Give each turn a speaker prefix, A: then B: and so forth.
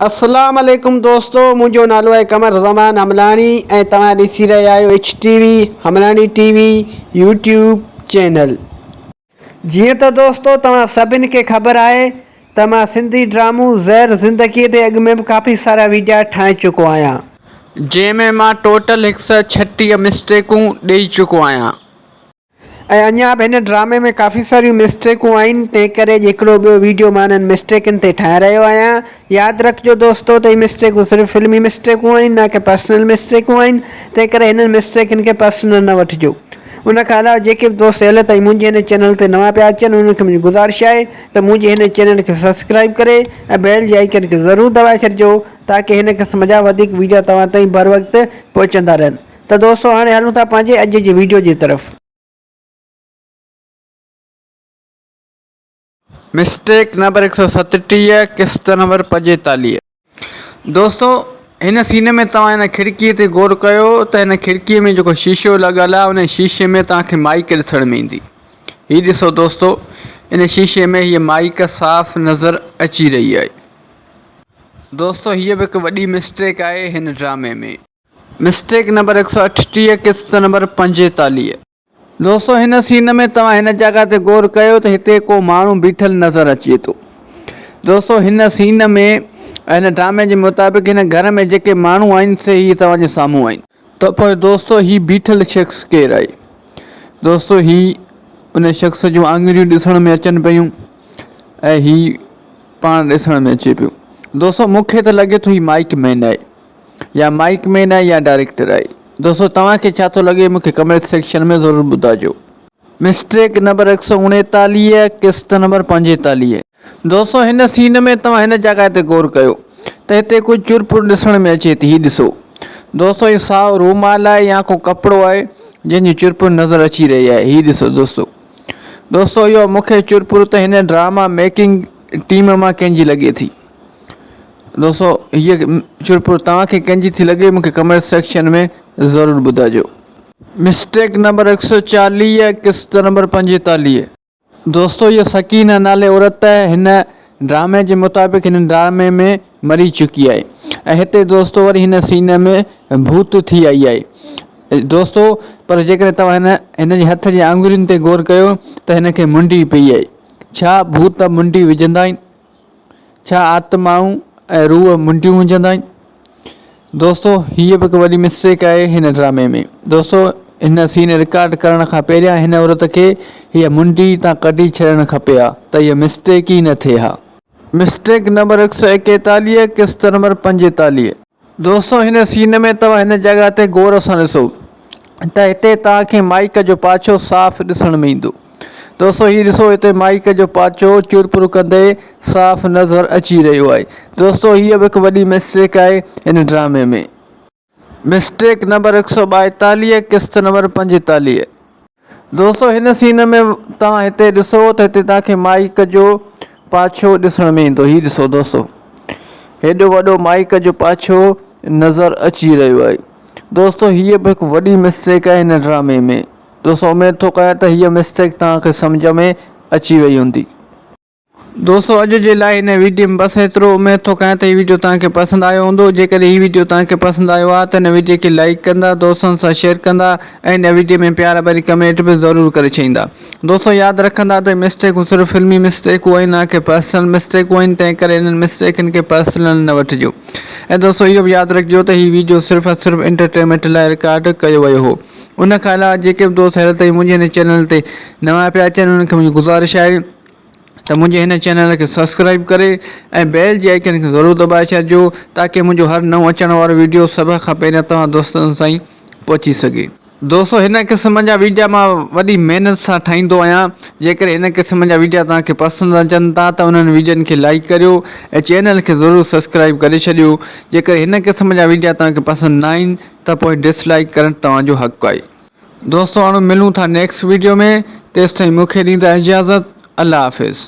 A: اسلام عليڪم دوستو منهنجو نالو آهي قمر زمان حملاڻي ۽ توهان ڏسي رهيا آهيو H T V Hamlani T V YouTube channel. جيئن ته دوستو توهان سڀن کي خبر آهي ته مان سنڌي ڊرامو زهر زندگي تي اڳ ۾ به ڪافي سارا ويڊيا ٺاهي چڪو آهيان.
B: جنهن ۾ مان ٽوٽل هڪ سئو ڇٽيهه مسٽيڪون ڏئي چڪو آهيان.
A: ۽ اڃا به هن ڊرامي ۾ ڪافي ساريون مسٽيڪون آهن تنهن ڪري اڄ هڪڙو ٻيو ويڊيو مان انهن مسٽيڪن تي ٺاهي رهيو آهيان ياد رکجو دوستو ته هي مسٽيڪون صرف فلمي مسٽيڪون آهن نه ڪي پرسنل مسٽيڪون آهن تنهن ڪري هنن مسٽيڪن کي پرسنل نه وٺجو ان کان علاوه جيڪي به دوست هيل تائين منهنجي هن چينل تي نوان پيا اچن انهن کي منهنجي گذارش آهي ته منهنجي هن چينل کي سبسڪرائب ڪري ۽ بيل جي آئيڪن کي ضرور دٻائي ڇڏجو تاڪي هن قسم جا وڌيڪ ويڊيو توهان تائين بروقت پهچندا رهن. ته دوستو هاڻي هلون ٿا پنهنجي اڄ جي ويڊيو جي طرف.
B: مسٽيڪ نمبر 137 قسط نمبر 45. دوستو هن سين ۾ توهان هن کڙڪي تي غور ڪيو ته هن کڙڪي ۾ جيڪو شيشو لڳل آهي ان شيشي ۾ توهان کي مائيڪ ڏسڻ ۾ ايندي هي ڏسو دوستو ان شيشي ۾ هي مائيڪ صاف نظر اچي رهي آهي دوستو هيء به هڪ وڏي مسٽيڪ آهي هن ڊرامي ۾. مسٽيڪ نمبر 138 قسط نمبر 45. دوستو هن سين ۾ توهان هن جڳهه تي غور ڪيو ته هتي ڪو ماڻهو بيٺل نظر اچي ٿو. دوستو هن سين ۾ هن ڊرامي جي مطابق هن گهر ۾ جيڪي ماڻهو آهن سي هي توهان جي سامهون آهن. ته پوء دوستو هي بيٺل شخص ڪير آهي؟ دوستو هي ان شخص جون آڱريون ڏسڻ ۾ اچن پيون ۽ هي پاڻ ڏسڻ ۾ اچي پيو. دوستو مون کي ته لڳي ٿو هي مائيڪ مين آهي. يا مائيڪ مين آهي يا ڊائريڪٽر آهي. دوستو توهان کي ڇا ٿو لڳي مونکي ڪمينٽ سيڪشن ۾ ضرور ٻڌاجو. مسٽيڪ نمبر 139 قسط نمبر 45. دوستو هن سين ۾ توهان هن جڳهه تي غور ڪيو ته هتي ڪجهه چرپر ڏسڻ ۾ اچي ٿي هي ڏسو دوستو هي سائو رومال آهي يا ڪو ڪپڙو آهي جنهن جي چرپر نظر اچي رهي آهي هي ڏسو دوستو دوستو اهو مونکي چرپر ته هن ڊراما ميڪنگ ٽيم مان ڪنهن جي لڳي ٿي. دوستو هيء چرپر توهان کي ڪنهن جي ٿي لڳي مونکي ڪمينٽ سيڪشن ۾ ضرور ٻڌائجو. مسٽيڪ نمبر 140 قسط نمبر 45. دوستو هيء سڪينه نالي عورت هن ڊرامي جي مطابق هن ڊرامي ۾ مري چڪي آهي ۽ هتي دوستو وري هن سين ۾ ڀوت ٿي آئي آهي دوستو پر جيڪڏهن توهان هن هن جي هٿ جي آڱرين تي غور ڪيو ته هن کي منڊي پئي آهي ڇا ڀوت منڊي وجهندا آهن ڇا آتمائون ۽ روح منڊيون وجهندا آهن؟ دوستو هيء به هڪ وڏي مسٽيڪ آهي هن ڊرامي ۾ دوستو هن سين رڪارڊ ڪرڻ کان پهريان هن عورت کي هيء منڊي تان ڪڍي ڇڏڻ کپي ها ته هيء مسٽيڪ ئي نه ٿئي ها. مسٽيڪ نمبر 141 قسط نمبر 45. دوستو هن سين ۾ توهان هن جڳهه تي غور سان ڏسو ته هتي توهان کي مائيڪ جو پاڇو صاف ڏسڻ ۾ ايندو دوستو هي ڏسو هتي مائيڪ جو پاڇو چرپر ڪندي صاف نظر اچي رهيو آهي دوستو هيء به هڪ وڏي مسٽيڪ آهي هن ڊرامي ۾ مسٽيڪ نمبر 142 قسط نمبر 45. دوستو هن سين ۾ توهان هتي ڏسو ته هتي توهان کي مائيڪ جو پاڇو ڏسڻ ۾ ايندو هي ڏسو دوستو هيڏو وڏو مائيڪ جو پاڇو نظر اچي رهيو آهي دوستو هيء به هڪ وڏي مسٽيڪ آهي هن ڊرامي ۾ دوستو اميد ٿو ڪيان ته هيء مسٽيڪ توهان کي سمجهه ۾ اچي وئي هوندي. دوستو اڄ جي لاء هن ويڊيو ۾ بس ايترو اميد ٿو ڪيان ته هي ويڊيو توهان کي پسند آيو هوندو جيڪڏهن هي ويڊيو توهان کي پسند آيو آهي ته هن ويڊيو کي لائيڪ ڪندا دوستن سان شيئر ڪندا ۽ هن ويڊيو ۾ پيار ڀري ڪمينٽ به ضرور ڪري ڇڏيندا دوستو ياد رکندا ته مسٽيڪون صرف فلمي مسٽيڪون آهن نه ڪي پرسنل مسٽيڪون آهن تنهن ڪري انهن مسٽيڪن کي پرسنل نه وٺجو ۽ دوستو اهو به ياد رکجو ته هي ويڊيو صرف ۽ صرف انٽرٽينمينٽ لاء رڪارڊ ڪيو ويو هو ان کان علاوه جيڪي به دوست هيل تائين منهنجي هن چينل تي نوان پيا اچن انهن کي منهنجي گذارش آهي ته منهنجي هن چينل کي سبسڪرائب ڪري ۽ بيل جي آئيڪن کي ضرور دٻائي ڇڏجو تاڪه منهنجو هر نئون اچڻ وارو ويڊيو سڀ کان پهريان توهان دوستن تائين پهچي سگهي. دوستو هن قسم جا ويڊيا مان وڏي محنت سان ٺاهيندو آهيان جيڪڏهن هن قسم جا ويڊيا توهان کي پسند اچن ٿا ته انهن ويڊين کي لائيڪ ڪريو ۽ چينل کي ضرور سبسڪرائب ڪري ڇڏيو جيڪڏهن هن قسم جا ويڊيا توهان کي پسند نه آهن ته پوء ڊس لائيڪ ڪرڻ توهان جو حق آهي. دوستو هاڻ ملون ٿا نيڪسٽ ويڊيو ۾ تيستائين مونکي ڏيندا اجازت الله حافظ.